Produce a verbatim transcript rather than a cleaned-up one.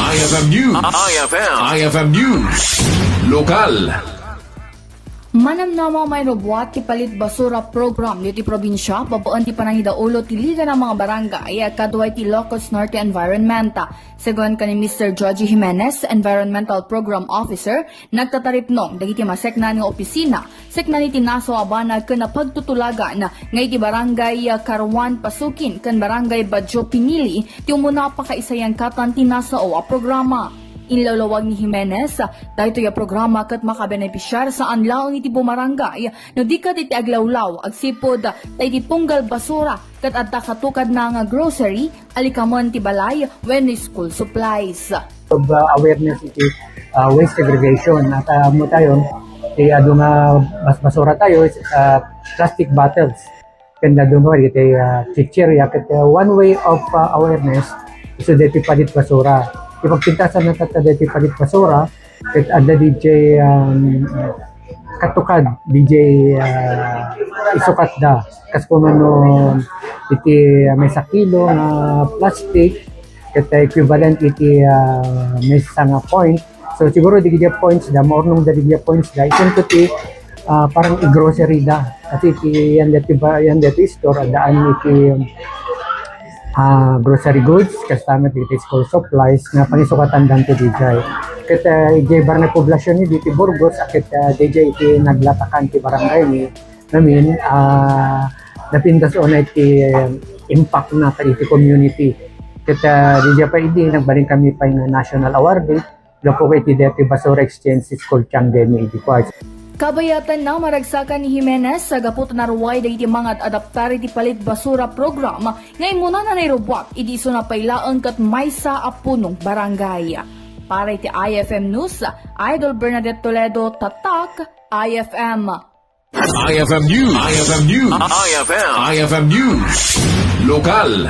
I F M News. I F M. I F M News. Lokal. Manamnama, mairubuat ti palit basura program ditoy probinsia babaen ti panangidaulo ti Liga ng mga Barangay kaduay ti Ilocos Norte Environment. Segun kan ni Mister Joji Jimenez, Environmental Program Officer, nagtataripnong dagiti maseknan nga opisina, seknan iti nasao a banag ken napagtutulagan nga iti Barangay Caruan Pasukin ken Barangay Badjo Pinili ti umuna a pakaisayangkatan ti nasao a programa. Inlawlawag ni Jimenez, daytoy a programa ket makabenepisiar saan laeng iti bumarangay no di ket iti aglawlaw agsipud ta iti tunggal basura ket adda katukadna nga grocery, alikamen ti balay wenno school supplies. Of, uh, awareness iti, uh, waste segregation. At, uh, mo tayo, ti adu nga bas-, basura tayo is, uh, plastic bottles. Ken adu nga iti, uh, chichirya. Ket, uh, one way of, uh, awareness is daytoy palit basura. Ipagpintasan na tatta daytoy palit basura, ket adda D J, um, katukad, D J, uh, isukatda. Kas kumano iti, uh, maysa kilo nga plastic, ket equivalent iti, ah, maysa nga point. So, siguro dagiti points da, maurnong da dagiti points da. Isun ko ti, ah, parang i-grocery da. Kasi ti, yan dati ba, yan dati store, adaan iti, ah, grocery goods, kasta met iti school supplies, nga pangisukatan dan ti D J. Ket, ah, iti barangay poblacion ni diti Burgos, a ket, ah, D J iti naglatakan ti barangay ni, I mean, ah, napintas unay ti, eh, impact na kadagiti community. Ket, ah, daydiay pay idi, nagbalin kami pay nga national award, eh. Gapu iti daytoy Basura Exchange School Tiangge ni idi Quartz. Kabayatanna, maragsakan ni Jimenez, sa gapu ta naruay dagiti mangad-adaptar iti palit basura program nga immuna a nairubuak idi isuna pay laeng ket maysa a punong barangay. Para iti I F M News, Idol Bernadette Toledo, Tatak, I F M. I F M News. I F M News. I F M. I F M News. Lokal.